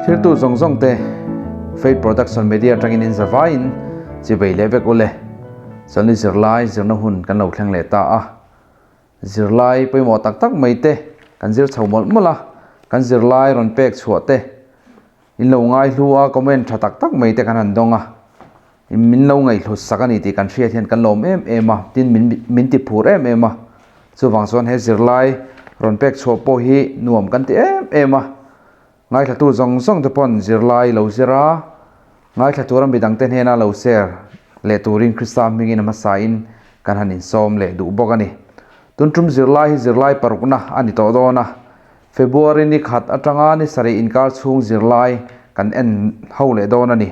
Thirtu zawng zawng te Faith Production Media atangin in zavaiin chivei leh vek ule. Chawlhni zirlai zirna hun kan lo thleng leh ta a. Zirlai pawimawh tak tak mai te kan zir chho mawlh mawlh a, kan zirlai rawn pek chhuah te in lo ngaihlu a, comment tha tak tak mai te kan han dawng a, min lo ngaihhlut sak a ni tih kan hriat hian kan lawm em em a, tin min min ti phur em em a, chuvang chuan he zirlai rawn pek chhuah pawh hi nuam kan ti em em a, ngaithlatu zawng zawng te pawn zirlai lo zir a, ngaithla tura midangte hnena lo share leh turin Krista hmingin a hmasain kan han insawm leh duh bawk a ni. Tun tum zirlai hi zirlai parukna a ni tawh dawn a, February ni khat atanga ni sarih inkar chhung zirlai kan en ho leh dawn a ni.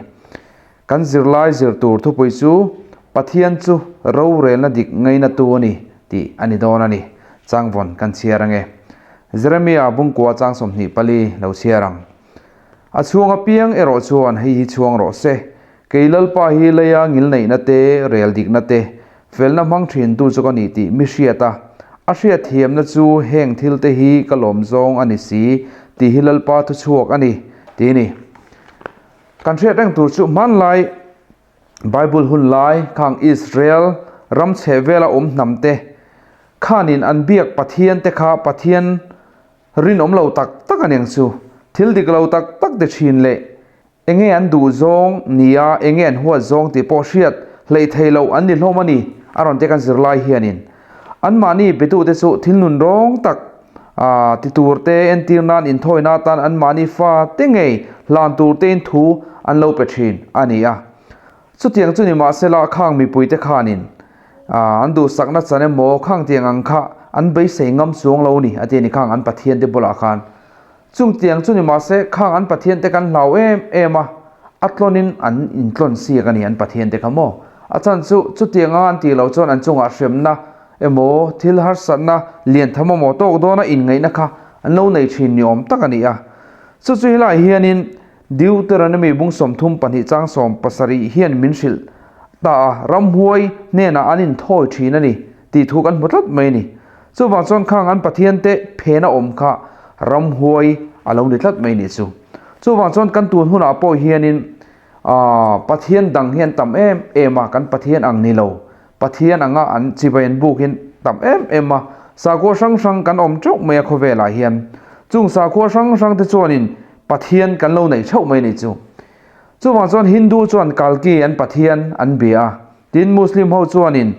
Kan zirlai zir tur thupui chu Pathian chu rorelna dik ngainatu a ni tih a ni dawn a ni. Changvawn kan chhiar ange. Jeremia bungkua chang 24 lo chhiar ang. A chhuang apiang erawh chuan hei hi chhuang rawh se, Kei Lalpa hi leia ngilneihna te, rel dikna te, felna hmang thintu chu ka ni tih mi hriat a, a hriatthiamna chu heng thil te hi ka lawm zawng a ni si tih hi Lalpa thuchhuak a ni, ti ni. Kan hriat reng tur chu hmanlai Bible hun lai khang Israel ram chheh vela awm hnam te khanin an biak Pathian te kha Pathian rinawm lo tak tak a niang chu. Thil dik lo tak tak ti thin leh enge an duh zawng nia enge an huat zawng tih pawh hriat hleih thei loh an ni hlawm a ni a rawn ti kan zirlai hianin anmahni betute chu thil nun rawng tak ti tur te entir nan inthawina atan anmahni fa te ngei hlan tur tein thu an lo pe thin a ni a. Chutiang chu ni mahsela khang mipuite khanin an duhsakna chan emaw khang tiang ang kha an beisei ngam chuang lo ni a ti a ni khang an Pathian te bulah khan. Chungtiang chu ni mahse khang an Pathian te kan hlau em em a, a tlawnin an intlawn siak a ni an Pathian te kha maw? A chhan chu chutianga an tih loh chuan an chungah hremna emaw thil harsatna lian tham emaw tawk dawna inngaihna kha an lo nei thin ni awm tak a ni a. Chu chu helaiah hianin Deuteronomy bung 32 chang 17 hian min hrilh ta a, ramhuai hnenah an inthawi thin a ni tih thu kan hmu tlat mai a ni. Chuvang chuan khang an Pathian te phena awm kha ramhuai a lo ni tlat mai nih chu. Chuvang chuan kan tun hunah pawh hianin Pathian dang hi an tam em em a, kan Pathian ang ni lo. Pathian anga an chibai an buk hi tam em em a, sakhua hrang hrang kan awm teuh mai a khawvelah hian. Chung sakhua hrang hrang te chuanin Pathian kan lo neih theuh mai nih chu. Chuvang chuan Hindu chuan Kalki an Pathian an bia a, tin Muslim ho chuanin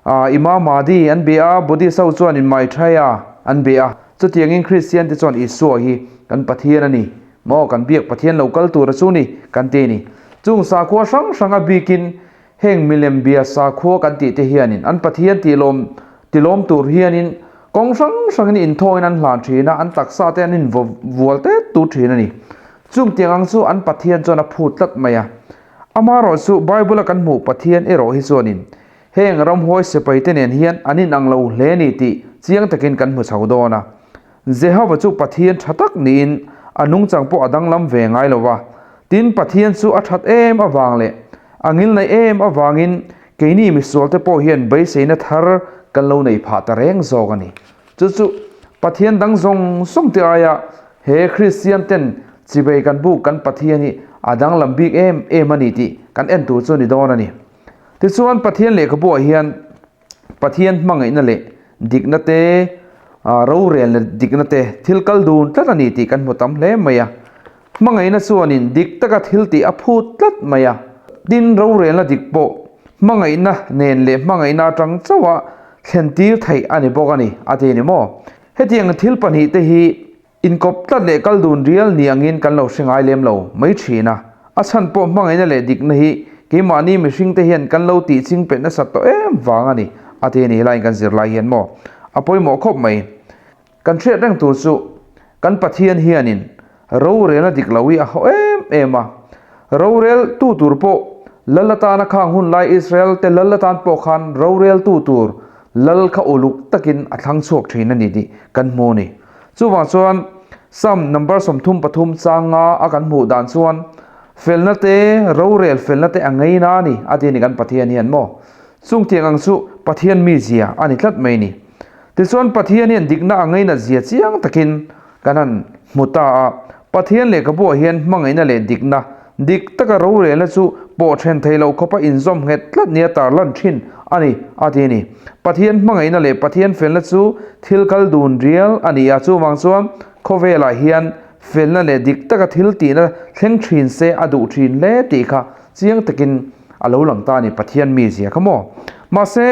Imam Mahdi an bia a, Buddhist ho chuanin Maitreya an bia a, chutiangin Kristian te chuan Isua hi kan Pathian a ni maw, kan biak Pathian lo kal tura chu ni kan ti a ni. Chung sakhua hrang hrang a bikin heng milem bia sakhua kan tih te hianin an Pathian tilawm tilawm tur hianin kawng hrang hrangin inthawngin an hlan thin a, an taksa te an invaw vual tet tur thin a ni. Chung tiang ang chu an Pathian chuan a phut tlat mai a. Amaherawhchu Bible a kan hmuh Pathian erawh hi chuanin Heng ramhuai sipaite nen hian an inang lo hle ni tih chiang takin kan hmu chho dawn a. Jehova chu Pathian tha tak niin a nungchang pawh a danglam ve ngai lo va. Tin, Pathian chu a that em avang leh a ngilnaih em avangin keini misualte pawh hian beiseina thar kan lo nei phah ta reng zawk a ni. Chu chu Pathian dang zawng zawng te aia he Kristian ten chibei kan buk kan Pathian hi a danglam bik em em a ni tih kan en tur chu ni dawn a ni. Tichuan Pathian lehkhabuah hian Pathian hmangaihna leh dikna te, rorel leh dikna te thil kal dun tlat a ni tih kan hmu tam hle mai a. Hmangaihna chuanin dik taka thil tih a phut tlat mai a. Tin, rorelna dik pawh hmangaihna nen leh hmangaihna atang chauha thlen tir theih a ni bawk a ni, a ti a ni maw? Hetiang thil pahnihte hi Inkawp tlat leh kal dun rial ni angin kan lo hre ngai lem lo mai thin a, a chhan pawh hmangaihna leh dikna hi keimahni mihringte hian kan lo tih ching pet nasat tawh em vang a ni, a ti a ni helaiin kan zirlai hian maw a pawimawh khawp mai. Kan hriat reng tur chu kan Pathian hianin rorelna dik lo hi a haw em em a, rorel tu tur pawh lal atana khang hun lai Israel te lal atan pawh khan rorel tu tur lal kha uluk takin a thlang chhuak thin a ni tih kan hmu a ni. Chuvang chuan Psalm number 33 changa a kan hmuh dan chuan felna te, rorel felna te a ngei na a ni a ti a ni kan Pathian hian maw. Chungtiang ang chu Pathian mizia a ni tlat mai ni. Tichuan Pathian hian dikna a ngei nat zia chiang takin kan han hmu ta a. Pathian lehkhabuah hian hmangaihna leh dikna, dik taka rorelna chu pawh then thei lo khawpa inzawm nghet tlat nia tarlan thin a ni, a ti a ni. Pathian hmangaihna leh Pathian felna chu thil kal dun rial a ni a, chuvang chuan khawvelah hian felna leh dik taka thil tihna thleng thin se a duh thin hle tih kha chiang takin a lo lang ta a ni, Pathian mizia kha maw? Mahse,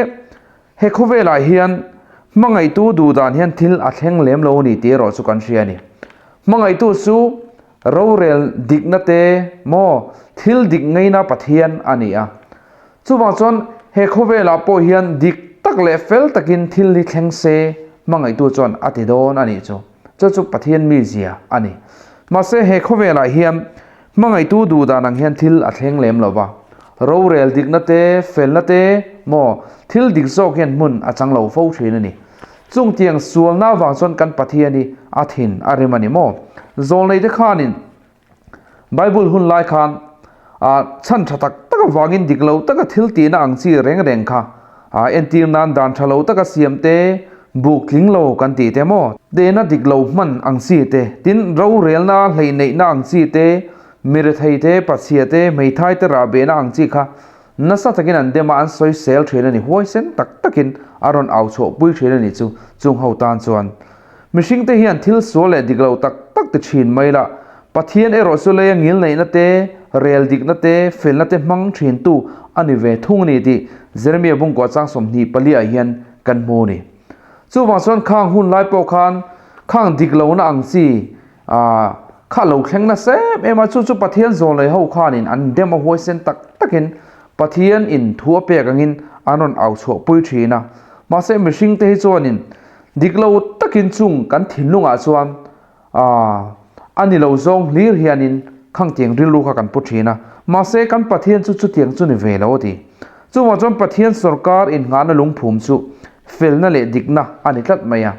He khawvelah hian hmangaihtu duh dan hian thil a thleng lem lo a ni tih erawh chu kan hria a ni. Hmangaihtu chu rorel dikna te maw thil dik ngaina Pathian a ni a. Chuvang chuan he khawvelah pawh hian dik tak leh fel takin thil hi thleng se hmangaihtu chuan a ti dawn a nih chu. Chu chu Pathian mizia a ni. Mahse he khawvelah hian Hmangaihtu duh dan ang hian thil a thleng lem lo va, rorel dikna te, felna te maw thil dik zawk hian hmun a chang lo fo thin a ni. Chung tiang sualna avang chuan kan Pathian hi a thin a rim a ni maw? Zawlneite khanin Bible hun lai khan chhan tha tak tak avangin dik lo taka thil tihna ang chi reng reng kha A entir nan dan tha lo taka siam te, buk tling lo kan tih te maw? Tehna dik lo hman ang chi te, tin rorelna hleih neihna ang chi te, mi rethei te, pachhia te, hmeithai te rah behna ang chi kha nasa takin an dem a, an sawi sel thin a ni, huaisen tak takin a rawn au chhuahpui thin a ni chu chung ho tan chuan. Mihring te hian thil sual leh dik lo tak tak ti thin mai la, Pathian erawh chu leia ngilneihna te, rel dikna te, felna te hmang thin tu a ni ve thung a ni tih Jeremia bungkua chang 24 ah hian kan hmu a ni. Chuvang chuan khang hun lai pawh khan khang dik lohna ang chi kha lo thleng nasa em em a, chu chu Pathian zawlnei ho khanin an dem a huaisen tak takin Pathian in thu a pek angin an rawn au chhuahpui thin a. Mahse mihring te hi chuanin Dik lo takin chung kan thinlungah chuan a ni lo zawng hlir hianin khangtiang rilru kha kan pu thin a, mahse kan Pathian chu chutiang chu ni ve lo a ti. Chuvang chuan Pathian sawrkar innghahna lungphum chu felna leh dikna a ni tlat mai a.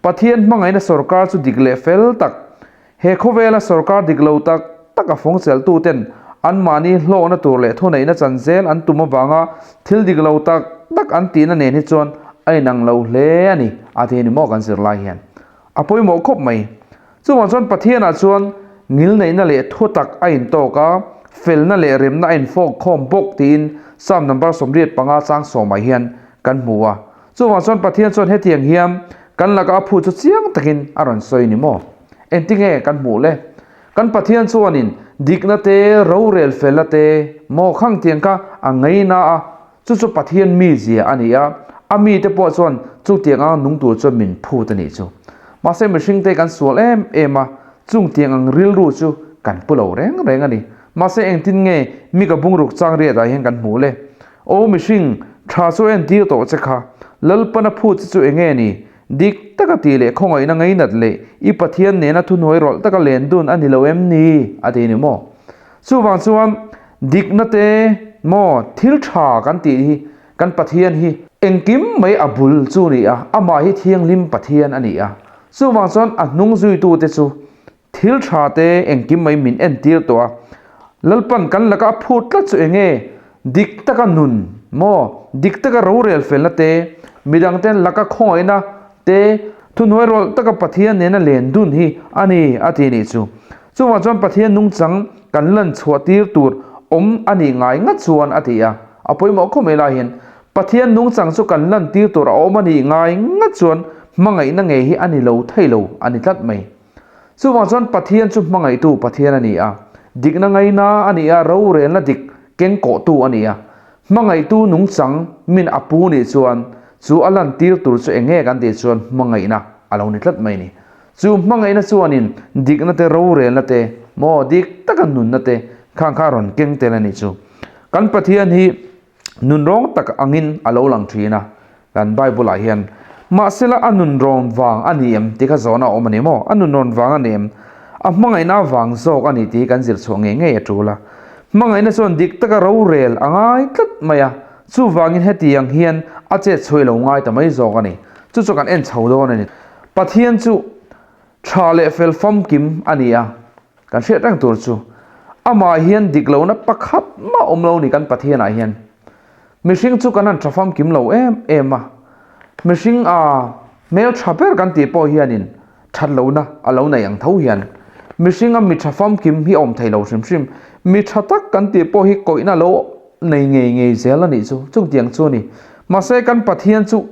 Pathian hmangaihna sawrkar chu dik leh fel tak, he khawvela sawrkar dik lo tak tak a fawngchelhtuten anmahni hlawhna tur leh thuneihna chan zel an tum avanga thil dik lo tak tak an tihna nen hi chuan a inang lo hle a ni, a ti a ni maw kan zirlai hian. A pawimawh khawp mai. Chuvang chuan Pathianah chuan ngilneihna leh thutak a intawk a, felna leh remna a infawk khawm bawk tiin Psalm number 85 chang sawmah hian kan hmu a. Chuvang chuan Pathian chuan hetiang hian kan laka a phu chu chiang takin a rawn sawi ni maw? Engtinge kan hmuh le? Kan Pathian chuanin dikna te, rorel felna te, maw khangtiang kha a ngaina a, chu chu Pathian mizia a ni a, a mite pawh chuan chutiang anga nung tur chuan min phut a nih chu. Mahse mihringte kan sual em em a, chungtiang ang rilru chu kan pu lo reng reng a ni. Mahse engtin nge mi ka bungruk chang riatah hian kan hmuh le? Aw mihring, tha chu entir tawh che kha, Lalpana phut che chu enge ni? Dik taka tih leh khawngaihna ngainat leh i Pathian nena thuhnuai rawlh taka len dun a ni lo em ni? a ti ni maw? Chuvang chuan dikna te maw thil tha kan tih hi kan Pathian hi engkim mai a bul chu ni a, amah hi thianghlim Pathian a ni a. Chuvang chuan a hnung zuitute chu Thil tha te engkim mai min entir tawh a, Lalpan kan laka a phut tlat chu enge? Dik taka nun maw? Dik taka rorel felna te, midang ten laka khawngaihna te, thuhnuai rawlh taka Pathian nena len dun hi a ni a ti nih chu. Chuvang chuan Pathian nungchang kan lan chhuah tir tur awm a nih ngai ngat chuan a ti a, a pawimawh khawp mai lai hian Pathian nungchang chu kan lan tir tur a awm a nih ngai ngat chuan hmangaihna ngei hi a ni lo thei lo a ni tlat mai. Chuvang chuan Pathian chu hmangaihtu Pathian a ni a, dikna ngaina a ni a, rorelna dik kengkawhtu a ni a. Hmangaihtu nungchang min a pu nih chuan chu a lantir tur chu eng nge kan tih chuan hmangaihna a lo ni tlat mai a ni. Chu hmangaihna chuanin dikna te, rorelna te, maw dik taka nunna te khang kha a rawn keng tel a ni chu. Kan Pathian hi Nunrawng tak angin a lo lang thin a, kan Bible-ah hian, Mahsela a nunrawn vang a ni em tih kha zawhna a awm a ni maw? A nunrawn vang a ni em? A hmangaihna vang zawk a ni tih hi kan zir chhuah ngei ngei a tul a. Hmangaihna chuan dik taka rorel a ngai tlat mai a, chuvangin hetiang hian a chet chhuah i lo ngai ta mai zawk a ni. Chu chu kan en chho dawn a ni. Pathian chu tha leh fel famkim a ni a. Kan hriat reng tur chu amah hian dik lohna pakhat mah awm lo ni kan Pathianah hian. Mihring chu kan han tha famkim lo em em a, mihring a hmel tha ber kan tih pawh hianin that lohna a lo nei ang tho hian. Mihringa mi tha famkim hi a awm thei lo hrim hrim. Mi tha tak kan tih pawh hi kawihna lo nei ngei ngei zel a nih chu. Chutiang chu a ni. Mahse kan Pathian chu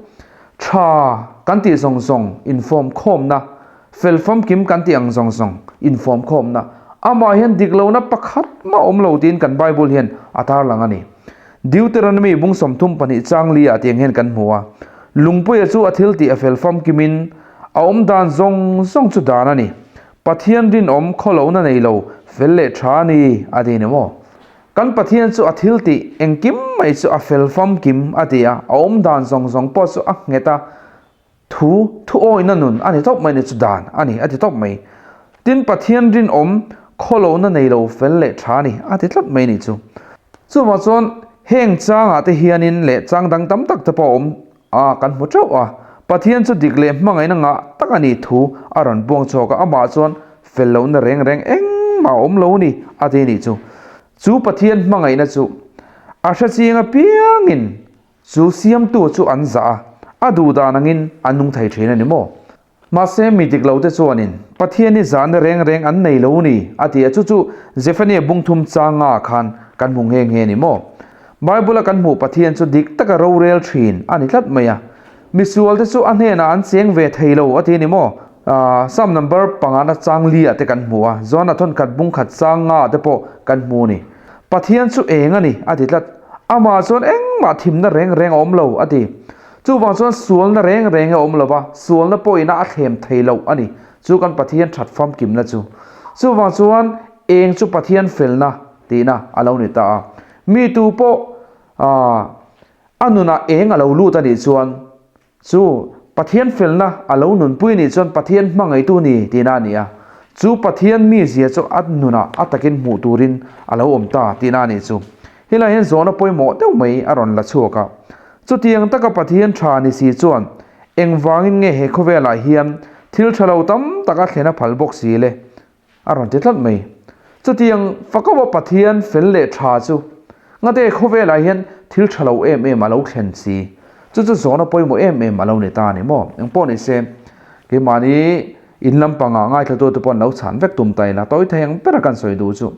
tha kan tih zawng zawng infawm khawmna, fel famkim kan tih ang zawng zawng infawm khawmna, amah hian dik lohna pakhat mah awm lo tiin kan Bible hian a tarlang a ni. Deuteronomy bung 32 chang li ah tiang hian kan hmu a, Lungpuia chu a thil tih a fel famkimin a awm dan zawng zawng chu dan a ni. Pathian rinawm khawlohna nei lo fel leh tha a ni a ti ni maw? Kan Pathian chu a thil tih engkim mai chu a fel famkim a ti a, a awm dan zawng zawng pawh chu a nghet a, Thu, thu awihna nun a ni tawp mai ni chu dan a ni a ti tawp mai. Tin, Pathian rinawm khawlohna nei lo fel leh tha a ni a ti tlat mai ni chu. Chuvang chuan heng changah te hianin leh chang dang tam tak te pawh a awm a kan hmu teuh a, Pathian chu dik leh hmangaihna ngah tak a nih thu a rawn buang chhuak a, amah chuan fel lohna reng reng engmah a awm lo ni a ti nih chu. Chu Pathian hmangaihna chu a hrechiang apiangin Chu siamtu chu an zah a, a duh dan angin an nung thei thin a ni maw? Mahse, mi dik lote chuanin Pathian hi zahna reng reng an nei lo ni, a ti a, chu chu Zephaniah bung thum changa khan kan hmu nghe nghe a ni maw? Bible-a kan hmuh Pathian chu dik taka rorel thin a ni tlat mai a, misualte chu a hnenah an cheng ve thei lo a ti a ni maw? Psalm number pangana chang li-ah te kan hmu a, Johana thawnkhat bung khat changa te pawh kan hmu a ni. Pathian chu eng a ni? a ti tlat. Amah chuan engmah thimna reng reng a awm lo, a ti. Chuvang chuan sualna reng reng a awm lo va, sualna pawhin a thlem thei loh a ni. Chu kan Pathian that famkimna chu. Chuvang chuan eng chu Pathian felna tihna a lo ni ta a. Mi tu pawh a nunah eng a lo lut a nih chuan Chu Pathian felna a lo nunpui nih chuan Pathian hmangaihtu ni tihna a ni a. Chu Pathian mizia chu a nunah a takin hmuh turin a lo awm ta tihna a nih chu. Helai hian zawhna pawimawh deuh mai a rawn la chhuak a. Chutiang taka Pathian tha ni si chuan engvangin nge he khawvelah hian thil tha lo tam tak a thlen a phal bawk si le? A rawn ti tlat mai. Chutiang fakawa Pathian fel leh tha chu ngate khawvelah hian thil tha lo em em a lo thlen si. Chu chu zawhna pawimawh em em a lo ni ta a ni maw? Engpawh ni se, keimahni in lampangah ngaithlatute pawh an lo chhan vek tum ta ila, tawi thei ang bera kan sawi duh chu.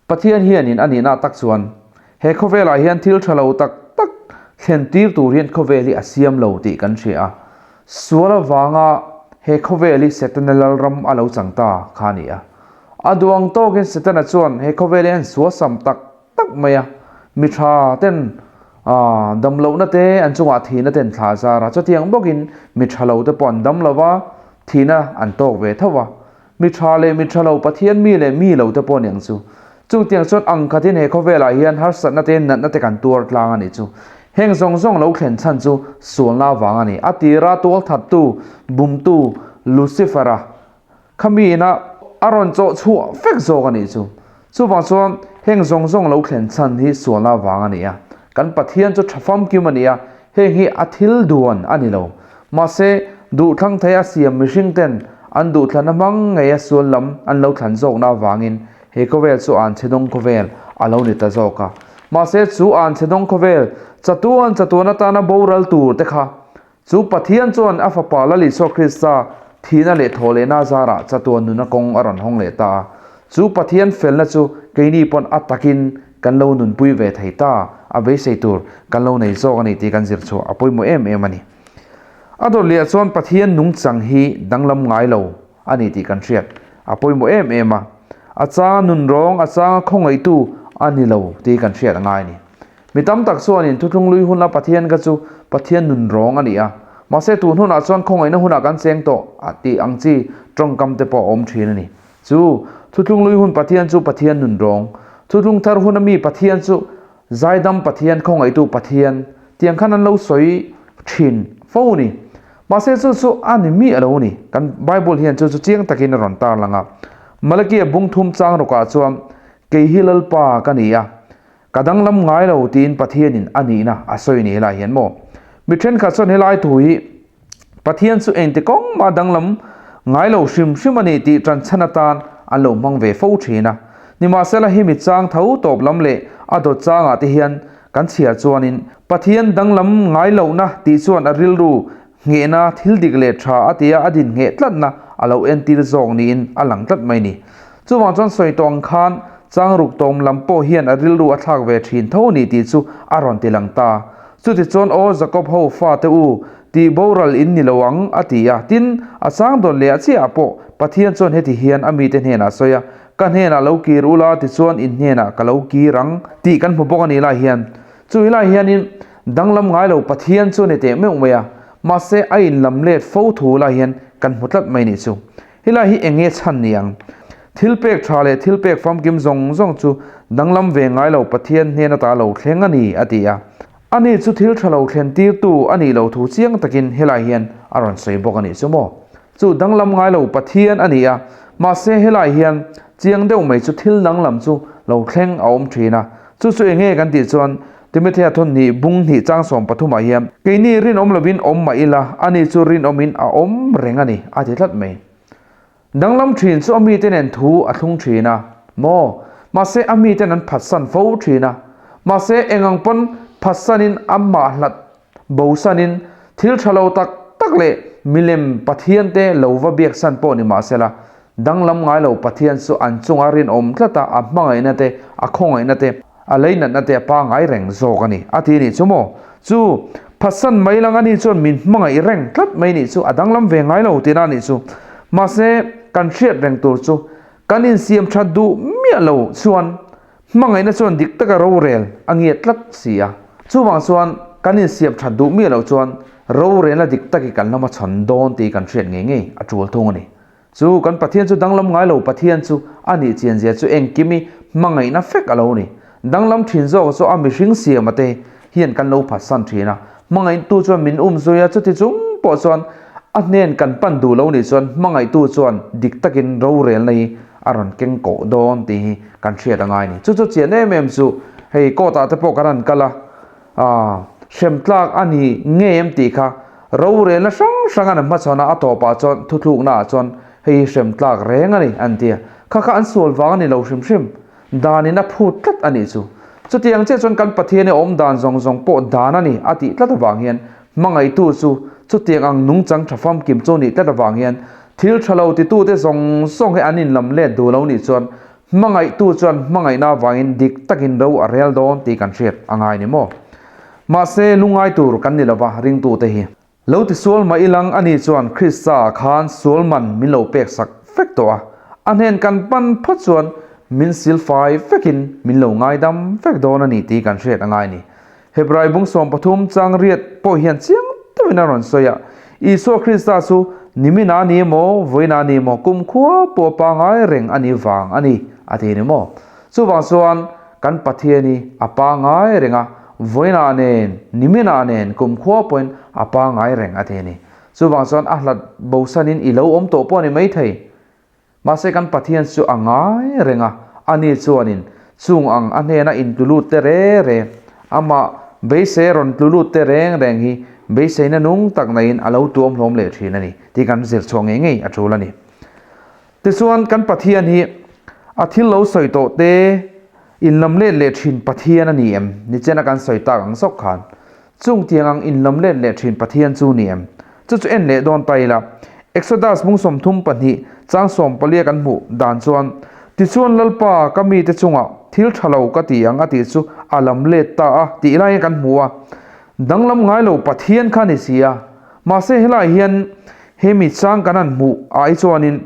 Pathian hianin a nihna tak chuan he khawvelah hian thil tha lo tak tak thlen tir tur hian khawvel hi a siam lo tih kan hria a. Sual avanga he khawvel hi Setana lalram a lo chang ta kha a ni a. A duh ang tawkin Setana chuan he khawvel hi a insuasam tak tak mai a, mi tha ten dam lohna te an chungah thihna te an thlah zar a, chutiang bawkin mi tha lo te pawh an dam lo va, thihna an tawk ve tho va. Mi tha leh mi tha lo, Pathian mi leh mi lo te pawh a ni ang chu. Chutiang chuan ang khatin he khawvelah hian harsatna te, natna te kan tuar tlang a nih chu. Heng zawng zawng lo thlen chhan chu sualna avang a ni. A tira tualthattu, bumtu, Lucifer-a kha miin a a rawn chawh chhuah vek zawk a nih chu. Chuvang chuan heng zawng zawng lo thlen chhan hi sualna avang a ni a. Kan Pathian chu tha famkim a ni a, heng hi a thil duan a ni lo. Mahse, duhthlang thei a siam mihring ten an duhthlanna hmang ngei a sual lam an lo thlan zawkna avangin he khawvel chu an chhe dawng khawvel a lo ni ta zawk a. Mahse, chu an chhe dawng khawvel chatuan chatuan atana boral tur te kha Chu Pathian chuan a Fapa Lal Isua Krista thihna leh thawhlehna zarah chatuan nuna kawng a rawn hawng leh ta a. Chu Pathian felna chu keini pawn a takin kan lo nunpui ve thei ta a beisei tur kan lo nei zawk a ni tih kan zir chhuah a pawimawh em em a ni. A dawrliah chuan Pathian nungchang hi danglam ngai lo a ni tih kan hriat a pawimawh em em a. A changa nunrawng, a changa khawngaihtu a ni lo tih kan hriat a ngai a ni. Mi tam tak chuanin thuthlung lui huna Pathian kha chu Pathian nun rawng a ni a, mahse tun hunah chuan khawngaihna hunah kan cheng tawh a tih ang chi tawngkam te pawh a awm thin a ni. Chu thuthlung lui hun Pathian chu Pathian nun rawng, thuthlung thar huna mi Pathian chu zaidam Pathian, khawngaihtu Pathian tiang khan an lo sawi thin fo a ni. Mahse chu chu a ni miah lo a ni. Kan Bible hian chu chu chiang takin a rawn tarlang a. Malakia bung thum chang rawkah chuan, Kei hi Lalpa ka ni a, Ka danglam ngai lo tiin Pathianin a nihna a sawi ni helai hian maw? Mi thenkhat chuan helai thu hi Pathian chu engti kawng mah danglam ngai lo hrim hrim a ni tih tanchhan atan an lo hmang ve fo thin a. Nimahsela hi mi chang tho tawp lam leh a dawt changah te hian kan chhiar chuanin Pathian danglam ngai lohna tih chuan a rilru nghehna thil dik leh tha a tia a din ngheh tlatna a lo entir zawk niin a lang tlat mai ni. Chuvang chuan sawi tawh ang khan changruk tawm lam pawh hian a rilru a thlak ve thin tho a ni tih chu a rawn ti lang ta. Chutichuan aw Jakob ho fate u, tih boral in ni lo ang a ti a. Tin, a chang dawn leh a chiahah pawh Pathian chuan heti hian a mite hnenah a sawi a, Ka hnenah lo kir ula tichuan in hnenah ka lo kir ang tih kan hmu bawk a nih lai hian. Chu helai hianin danglam ngai lo Pathian chu a ni teh meuh mai a, mahse a inlam let fo thu lai hian kan hmu tlat mai nih chu. Helai hi eng nge chhan ni ang? Thil pek tha leh thil pek famkim zawng zawng chu danglam ve ngai lo Pathian hnen ata lo thleng a ni, a ti a. Ani chu thil tha lo thlen tirtu a nih loh thu chiang takin helai hian a rawn sawi bawk a nih chu maw? Chu danglam ngai lo Pathian a ni a, mahse helai hian chiang deuh mai chu thil danglam chu lo thleng a awm thin a. Chu chu eng nge kan tih chuan Timothea thawn hnih bung hnih chang 13 ah hian, Keini rinawm lovin awm mah ila, ani chu rinawmin a awm reng a ni, a ti tlat mai. Danglam thin chu a mite nen thu a thlung thin a, maw? Mahse a miten an phatsan fo thin a. Mahse eng ang pawn phatsanin amah hlat bosanin thil tha lo tak tak leh milem Pathiante lo va biaksan pawh ni mahsela, danglam ngai lo Pathian chu an chunga rinawm tlat a, a hmangaihna te, a khawngaihna te, a leinatna te a pangai reng zawk a ni, a ti a nih chu maw? Chu phatsan mai lang ani chuan min hmangaih reng tlat mai nih chu a danglam ve ngai lo tihna a nih chu. Mahse, kan hriat reng tur chu kan insiam that duh miah lo chuan hmangaihna chuan dik taka rorel a ngiat tlat si a. Chuvang chuan kan insiam that duh miah lo chuan rorelna dik taki kan lama chhawn dawn tih kan hriat ngei ngei a tul thung a ni. Chu kan Pathian chu danglam ngai lo Pathian chu a nih chian zia chu engkim i hmangaihna fek a lo ni. Danglam thin zawk chu a mihring siama te hian kan lo phatsan thin a. Hmangaihtu chuan min um zui a, chuti chung pawh chuan a hnen kan pan duh lo nih chuan hmangaihtu chuan dik takin rorelna hi a rawn keng kawh dawn tih hi kan hriat a ngai ni. Chu chu chian em em chu hei court ah te pawh kan han kal a, Aaa, hrem tlak a ni ngei em tih kha rorelna hrang hrang an hmachhawn a, a tawpah chuan thuthlukna ah chuan hei hi hrem tlak reng a ni an ti a, kha kha an sual vang a ni lo hrim hrim, danin a phut tlat a nih chu. Chutiang chiah chuan kan Pathian i awm dan zawng zawng pawh dan a ni a tih tlat avang hian hmangaihtu chu chutiang ang nungchang tha famkim chu nih tlat avang hian thil tha lo titute zawng zawng hi an inlam let duh lo nih chuan Hmangaihtu chuan hmangaihna avangin dik takin ro a rel dawn tih kan hriat a ngai ni maw? Mahse, lungngai tur kan ni lova ringtute hi. Lo ti sual mah ilang ani chuan Krista ah khan sual man min lo pek sak vek tawh a, a hnen kan pan phawt chuan min silfai vekin min lo ngaidam vek dawn a ni tih kan hriat a ngai ni. Hebrai bung 13 chang riat pawh hian chiang deuhin a rawn sawi a, Isua Krista chu nimina a ni emaw, vawiina a ni emaw, kumkhua pawh pangai reng a ni vang a ni, a ti ni maw? Chuvang chuan kan Pathian hi a pangai reng a, vawiina nen, nimina nen, kumkhua pawhin a pangai reng a ti a ni. Chuvang chuan a hlat bosanin i lo awm tawh pawh a ni maithei. Mahse kan Pathian chu a ngai reng a, ani chuanin chung ang a hnena intlulut te re re, amah beisei rawn tlulut te reng reng hi beiseina nung tak naiin a lo tuam hlawm leh thin a ni tih kan zir chhuah ngei ngei a tul a ni. Tichuan kan Pathian hi a thil lo sawi tawh te inlam let leh thin Pathian a ni em? Nichena kan sawi tak ang zawk khan Chung tiang ang inlam let leh thin Pathian chu ni em? Chu chu en leh dawn ta ila. Exodus mung 32 chang 14 kan hmuh dan chuan, Tichuan Lalpa ka mite chungah thil tha lo ka ti ang a tih chu a lam let ta a tih laiin kan hmu a. Danglam ngai lo Pathian kha ni si a. Mahse helai hian he mi chang kan han hmuh ai chuanin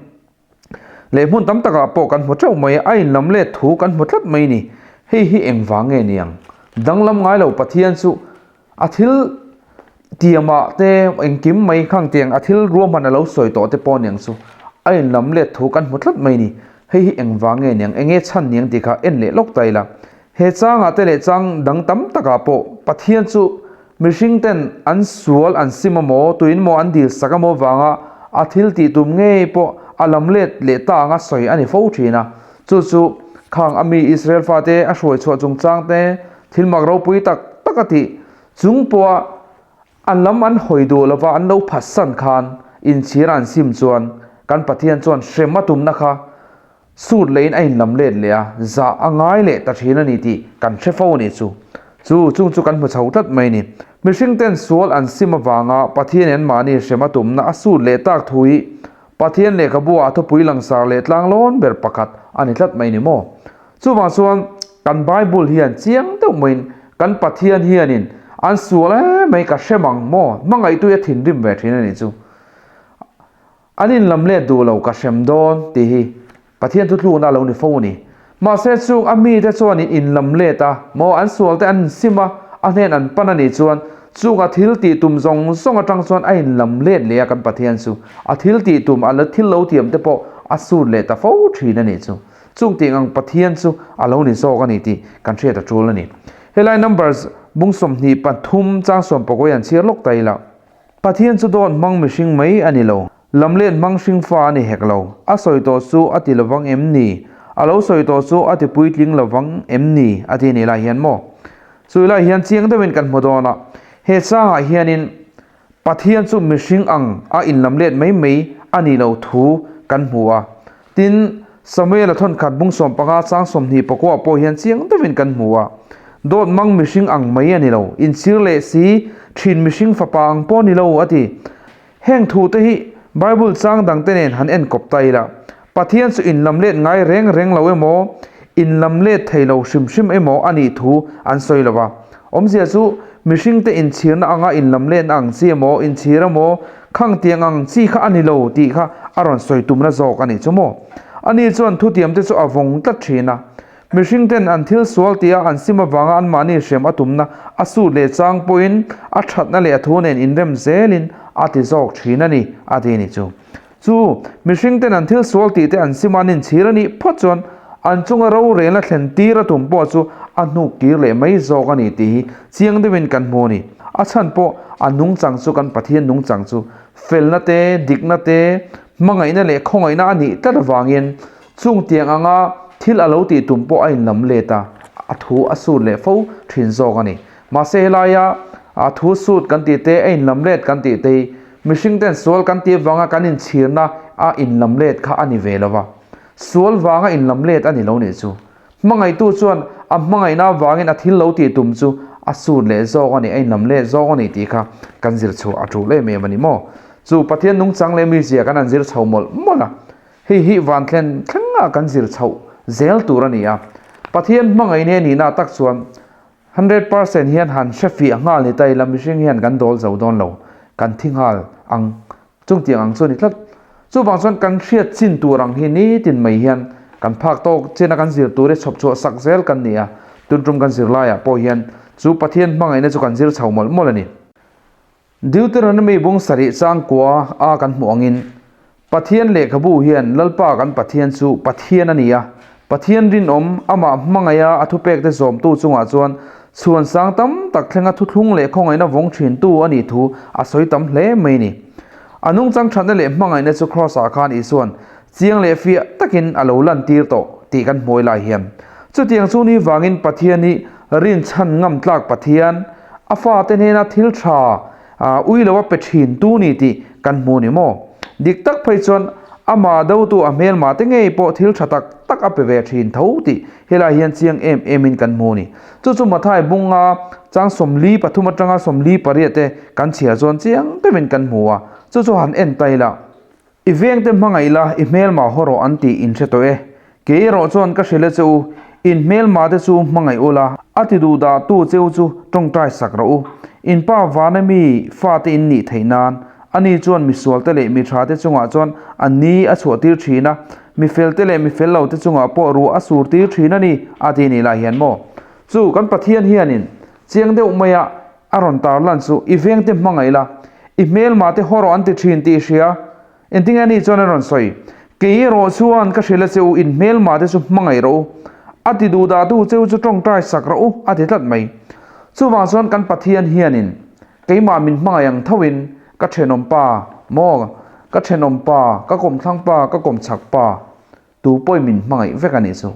Leh hmun tam takah pawh kan hmu teuh mai, a inlam let thu kan hmu tlat mai ni. Hei hi engvang nge niang? Danglam ngai lo Pathian chu a thil tiamah te engkim mai khang tiang a thil ruahman a lo sawi tawh te pawh niang chu a inlam let thu kan hmu tlat mai ni. Hei hi engvang nge niang? Enge chhan niang tih kha en leh lawk ta ila. He changah te leh chang dang tam takah pawh Pathian chu Mihring ten an sual an sim amaw, tuin maw an dil sak amaw vanga a thil tih tum ngei pawh a lam let leh ta anga sawi a ni fo thin a. Chu chu khang a mi Israel fate a hruai chhuah chungchang te, thil mak ropui tak tak a tih chung pawha a lam an hawi duh lova an lo phatsan khan inchhir an sim chuan kan Pathian chuan hrem a tumna kha Sut leiin a inlam let leh a, zah a ngai leh ta thin a ni tih kan hre fo a nih chu. Chu chung chu kan hmu chho tlat mai a ni. Mihring ten sual an sim avanga Pathian in anmahni hrem a tumna a sut leh tak thu hi Pathian lehkhabu ah thupui langsar leh tlanglawn ber pakhat a ni tlat mai ni maw? Chuvang chuan kan Bible hian chiang deuh maiin kan Pathian hianin an sual em mai ka hrem ang maw? Hmangaihtu hi a thinrim ve thin a nih chu. An inlam let duh lo ka hrem dawn tih hi Pathian thuthlukna a lo ni fo a ni. Mahse chung a mite chuan in inlam let a maw an sual te an insim a, a hnen an pan a nih chuan chung a thil tih tum zawng zawng atang chuan a inlam let leh a kan Pathian chu a thil tih tum a thil lo thiam te pawh a sut leh ta fo thin a nih chu. Chung tih ang Pathian chu a lo ni zawk a ni tih kan hriat a tul a ni. Helai Numbers bung 23 chang sawmpakawi an chhiar lawk ta ila. Pathian chu dawt hmang mihring mai a ni lo. Lamlet hmang hring fa a ni hek lo. A sawi tawh chu a ti lovang em ni? A lo sawi tawh chu a ti puitling lovang em ni? A ti ni lai hian maw? Chui lai hian chiang deuhin kan hmu dawn a. He changah hianin Pathian chu mihring ang a inlamlet mai mai a ni lo thu kan hmu a. Tin, Samuel-a thawnkhat bung 15 chang 20 pakua pawh hian chiang deuhin kan hmu a. Dawt mang mihring ang mai a ni lo, inchhir leh si thin mihring fapa ang pawh a ni lo, a ti. Heng thute hi Bible chang dangte nen han enkawp ta ila, Pathian chu inlamlet ngai reng reng lo emaw, inlamlet thei lo hrim hrim emaw a nih thu an sawi lo va. Awmzia chu mihringte inchhirna anga inlamletna ang chi emaw, inchhir emaw, khang tiang ang chi kha a ni lo tih kha a rawn sawi tumna zawk a nih chu maw. Ani chuan thutiamte chu a vawng tlat thin a. Mihringten an thil sual tia an sim avanga anmahni hrem a tumna a sut leh chang pawhin a thatna leh a thu nen inrem zelin a ti zawk thin a ni, a ti ni chu. Chu mihringten an thil sual tih te an sim a an inchhir a nih phawt chuan an chunga rorelna thlen tir a tum pawh chu a hnuk kir leh mai zawk a ni tih hi chiang deuhin kan hmu a ni. A chhan pawh a nungchang chu kan Pathian nungchang chu felna te, dikna te, hmangaihna leh khawngaihna a nih tlat avangin chung tiang anga thil a lo tih tum pawh a inlam let a, a thu a sut leh fo thin zawk a ni. Mahse helaia a thu sut kan tih te, a inlam let kan tih te hi Mihring ten sual kan tih vanga kan inchhirna a inlam let kha a ni ve lo va, sual vanga inlam let a ni lo nih chu. Hmangaihtu chuan a hmangaihna avangin a thil lo tih tum chu a sut leh zawk a ni, a inlam let zawk a ni tih kha kan zir chhuah a tul em em a ni maw? Chu Pathian nungchang leh mizia kan han zir chho mawlh mawlh a, hei hi van thlen thlengah kan zir chhoh zel tur a ni a. Pathian hmangaihna nihna tak chuan 100% hian han hre fiah nghal ni ta ila mihring hian kan dawl zo dawn lo, kan thi nghal ang chung tiang ang chu a ni tlat. Chuvang chuan kan hriat chin tur ang hi nitin mai hian kan phak tawk chena kan zir tur hi chhawp chhuah sak zel kan ni a, tun tum kan zir laiah pawh hian chu Pathian hmangaihna chu kan zir chho mawlh mawlh a ni. Deuteronomy bung sarih changkua a kan hmuh angin, Pathian lehkhabu hian Lalpa kan Pathian chu Pathian a ni a, Pathian rinawm, amah hmangaiha a thupekte zawmtu chungah chuan chhuan sang tam tak thlenga thuthlung leh khawngaihna vawng thintu a nih thu a sawi tam hle mai a ni. A nungchang thatna leh hmangaihna chu Kraws-ah khan Isua'n chiang leh fiah takin a lo lantir tawh tih kan hmuai lai hian chutiang chu ni vangin Pathian hi rinchhan ngam tlak Pathian, a fate hnena thil tha ui lo a pe thin tu ni tih kan hmu ni maw? Dik tak phei chuan amah dotu a hmelma te ngei pawh thil tha tak tak a pe ve thin tho tih helai hian chiang em em in kan hmu ni. Chu chu Mathai bunga chang 43 atanga 48 te kan chhiar chuan chiang deuhin kan hmu a, chu chu han en ta ila. I vengte hmangaih la, i hmelma haw rawh an tih in hre tawh e. Kei erawh chuan ka hrilh e che u, in hmelma te chu hmangaih u la, a ti duh dah tu cheu chu tawngtai sak rawh u. In pa vana mi fate in nih theih nan, ani chuan mi sualte leh mi tha te chungah chuan a ni a chhuah tir thin a, mi fel te leh mi fel lo te chungah pawh ruah a sur tir thin a ni, a ti nih lai hian maw? Chu kan Pathian hianin chiang deuh maia A rawn tar lan chu i vengte hmangaih la, i hmelma te haw rawh an ti thin tih i hria. Engtinge ani chuan a rawn sawi? Kei erawh chuan ka hrilh a che u, in hmelma te chu hmangaih rawh u. A ti duh dah tu cheu chu tawngtai sak rawh u, a ti tlat mai. Chuvang chuan kan Pathian hianin keimah min hmangaih ang thoin ka thenawm pa maw, ka thenawm pa, ka kawmthlang pa, ka kawmchhak pa, Tu pawhin min hmangaih vek a nih chu.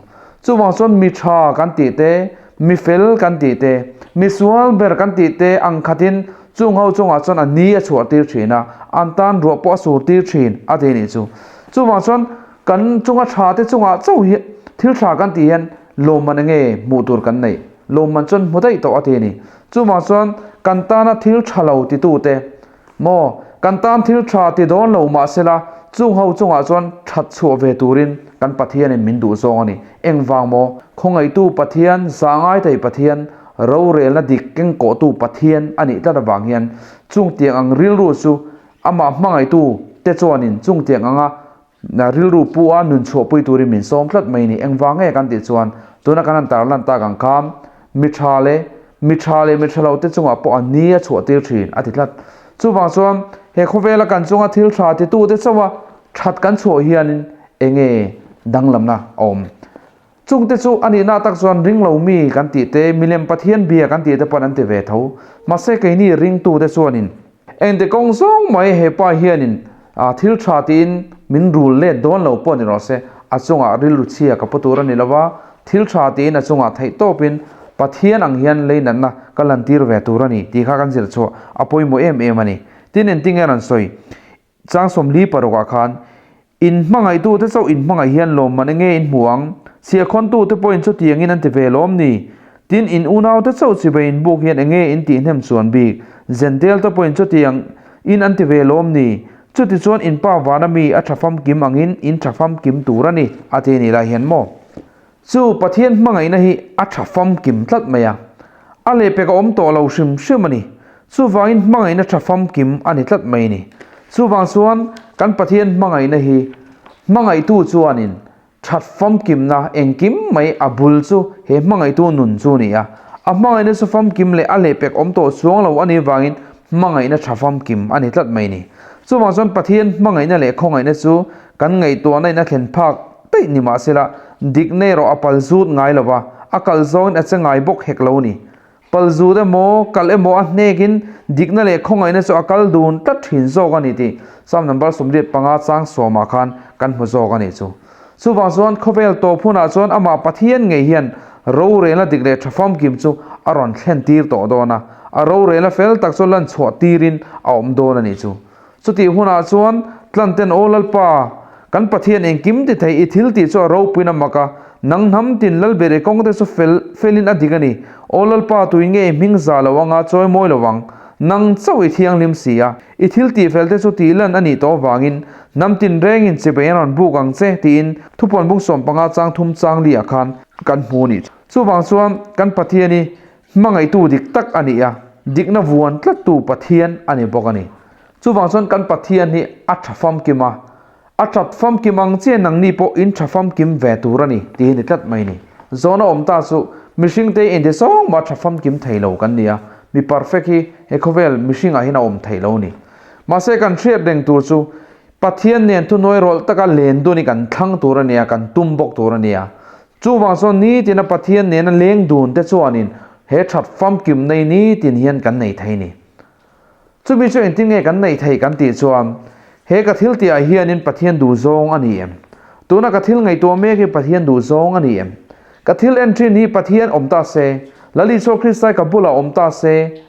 Chuvang chuan mi tha kan tih te, mi fel kan tih te, mi sual ber kan tih te ang khatin chung ho chungah chuan a ni a chhuah tir thin a, an tan ruah pawh a sur tir thin a ti a nih chu. Chuvang chuan kan chunga tha te chungah chauh hi thil tha kan tih hian lawmman enge hmuh tur kan neih? Lawmman chuan hmu daih tawh a ti a ni. Chuvang chuan kan tana thil tha lo titute, Maw, kan tan thil tha ti dawn lo mahsela, Chung ho chungah chuan that chhuah ve turin kan Pathianin min duh zawng a ni. Engvang maw? Khawngaihtu Pathian, zahngaithei Pathian, rorelna dik kengkawhtu Pathian a nih tlat avang hian chung tiang ang rilru chu amah hmangaihtu te chuanin chung tiang anga rilru pu a nun chhuahpui turin min sawm tlat mai a ni. Engvang nge kan tih chuan tuna kan han tarlan tak ang kha mi tha leh mi tha leh mi tha lo te chungah pawh a ni a chhuah tir thin a ti tlat. Chuvang chuan he khawvela kan chunga thil tha titu te chauha that kan chhuah hianin enge danglamna a awm. Chungte chu a nihna tak chuan ring lo mi kan tih te, milem Pathian bia kan tih te pawn an ti ve tho. Mahse keini ringtute chuanin engti kawng zawng mai he pa hianin thil tha tiin min rul let dawn lo pawh ni rawh se, a chungah rilru chhia ka pu tur a ni lo va, thil tha tiin a chungah theih tawpin Pathian ang hian leinatna ka lantir ve tur a ni tih kha kan zir chhuah a pawimawh em em a ni. Tin engtinge rawn sawi? Chang 46 ah khan, In hmangaihtute chauh in hmangaih hian lawmman enge in hmu ang? Chhiahkhawntute pawhin chutiangin an ti ve lawm ni? Tin, in unaute chauh chibai in buk hian enge in tihhnem chuan bik? Zentelte pawhin chutiang in an ti ve lawm ni? Chutichuan in pa vana mi a tha famkim angin in tha famkim tur a ni, a ti ni lai hian maw? Chu Pathian hmangaihna hi a tha famkim tlat mai a, a lehpek a awm tawh lo hrim hrim a ni. Chuvangin hmangaihna tha famkim a ni tlat mai a ni. Chuvang chuan kan Pathian hmangaihna hi hmangaihtu chuanin that famkimna engkim mai a bul chu he hmangaihtu nun chu a ni a. A hmangaihna chu famkim leh a lehpek awm tawh chuang lo a nih vangin hmangaihna tha famkim a ni tlat mai a ni. Chuvang chuan Pathian hmangaihna leh khawngaihna chu kan ngaihtuahna in a thlen phak daih ni mahsela dikna erawh a pal zut ngai lo va, a kal zawngin a che ngai bawk hek lo a ni. Pal zut emaw, kal emaw a hnekin dikna leh khawngaihna chu a kal dun tlat thin zawk a ni tih Psalm number 85 chang sawmah khan kan hmu zawk a nih chu. Chuvang chuan khawvel tawp hunah chuan amah Pathian ngei hian rorelna dik leh tha famkim chu a rawn thlen tir tawh dawn a, a rorelna fel tak chu lan chhuah tirin a awm dawn a nih chu. Chutih hunah chuan tlanten Aw Lalpa, kan Pathian engkim ti thei i thil tih chu a ropuiin a mak a, nang hnam tin Lalber i kawngte chu fel felin a dik a ni. Aw Lalpa, tuin nge i hming za lo anga chawi mawi lo ang? Nang chauh i thianghlim si a, i thil tih felte chu tih lan a nih tawh avangin hnam tin rengin chibai an rawn buk ang che, tiin thupuan bung 15 chang thum chang li ah khan kan hmu a nih. Chuvang chuan kan Pathian i Hmangaihtu dik tak a ni a, dikna vuan tlattu Pathian a ni bawk a ni. Chuvang chuan kan Pathian hi a tha famkim a, a that famkim ang chiah nangni pawh in tha famkim ve tur a ni tih hi ni tlat mai a ni. Zawhna awm ta chu mihringte inti zawng mah tha famkim thei lo kan ni a, mi perfect hi he khawvel mihringah hian a awm thei lo a ni. Mahse kan hriat reng tur chu Pathian nen thuhnuai rawlh taka len dun hi kan thlang tur a ni a, kan tum bawk tur a ni a. Chuvang chuan nitina Pathian nena leng dun te chuanin he that famkim nei nitin hian kan nei thei ni. Chumi chu engtin nge kan neih theih kan tih chuan he ka thil tihah hianin Pathian duh zawng a ni em? Tuna ka thil ngaihtuah mek hi Pathian duh zawng a ni em? Ka thil en thin hi Pathian awm ta se, Lal Isua Kristai ka bulah awm ta se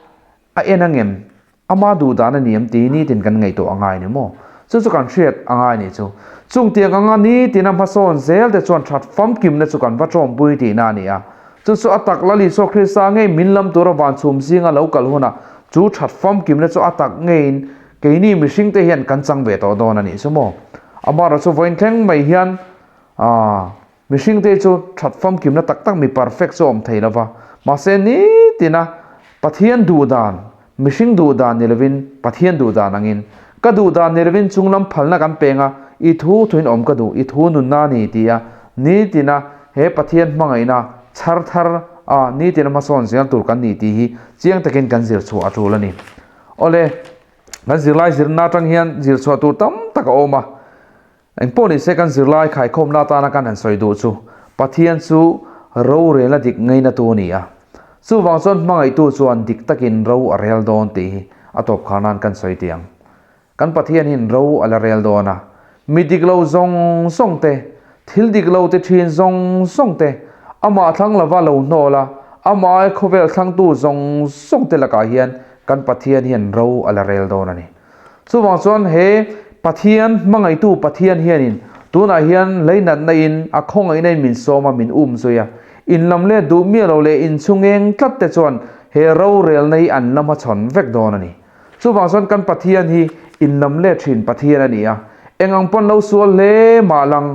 a en angem? Ama duh dan a ni em tih nitin kan ngaihtuah a ngai ni maw? Chu chu kan hriat a ngai ni chu. Chung tiang anga nitina hmasawn zel te chuan that famkimna chu kan va tawmpui tihna a ni a. Chu chu a tak Lal Isua Krista ngei min lam tura van chhum zinga lo kal hunah chu that famkimna chu a tak ngeiin keini mihringte hian kan chang ve tawh dawn a nih chu maw? Amaherawh chu vawiin thleng mai hian aah Mihringte chu that famkimna tak tak mi perfect chu a awm thei lo va, mahse nitina Pathian duh dan, mihring duh dan ni lovin Pathian duh dan angin, ka duh dan ni lovin chunglam phalna kan peng a, i thu thuin awm ka duh, i thu nunna a ni ti a, nitina he Pathian hmangaihna chhar thar a nitina hmasawn zel tur kan ni tih hi chiang takin kan zir chhuah a tul a ni. Awle, kan zirlai zirna atang hian zir chhuah tur tam tak a awm a. Engpawh ni se kan zirlai khaikhawmna atana kan han sawi duh chu Pathian chu rorelna dik ngainatu a ni a. Chuvang chuan hmangaihtu chuan dik takin ro a rel dawn tih hi a tawp khar nan kan sawi tih ang. Kan Pathian hian ro a la rel dawn a. Mi dik lo zawng zawng te, thil dik lo ti thin zawng zawng te, amah thlang lova lo hnawl a, amah ai khawvel thlangtu zawng zawng te lakah hian kan Pathian hian ro a la rel dawn a ni. Chuvang chuan he Pathian, hmangaihtu Pathian hianin tunah hian leinatna in a khawngaihna in min sawm a, min um zui a. In lam let duh miah lo leh in chhungeng tlat te chuan he rorelna hi an la hmachhawn vek dawn a ni. Chuvang chuan kan Pathian hi in lam let thin Pathian a ni a. Eng ang pawn lo sual hle mah lang.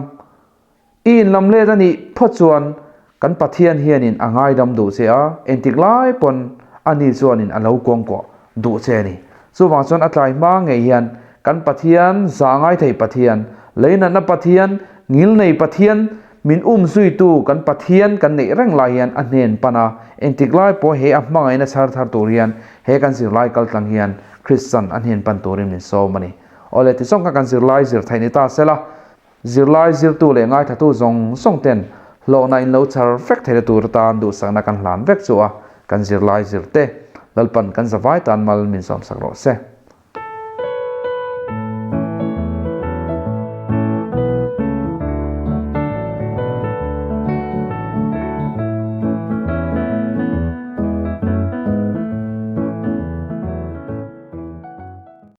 I inlam let a nih phawt chuan kan Pathian hianin a ngaidam duh che a, engtik lai pawn ani chuanin a lo kuangkuah duh che a ni. Chuvang chuan a tlai hma ngei hian kan Pathian, zah ngai thei Pathian, leinatna Pathian, ngilnei Pathian, min um zuitu kan Pathian kan neih reng lai hian a hnen pan a, engtik lai pawh he a hmangaihna chhar thar tur hian he kan zirlai kaltlang hian Kristan a hnen pan turin min sawm a ni. Awle tichawng kha kan zirlai zir theih ni ta sela, Zirlai zirtu leh ngaithatu zawng zawng ten hlawhna in lo chhar vek theihna tur atan duhsakna kan hlan vek chu a, kan zirlai zirte Lalpan kan zavai tan mal min sawmsak rawh se.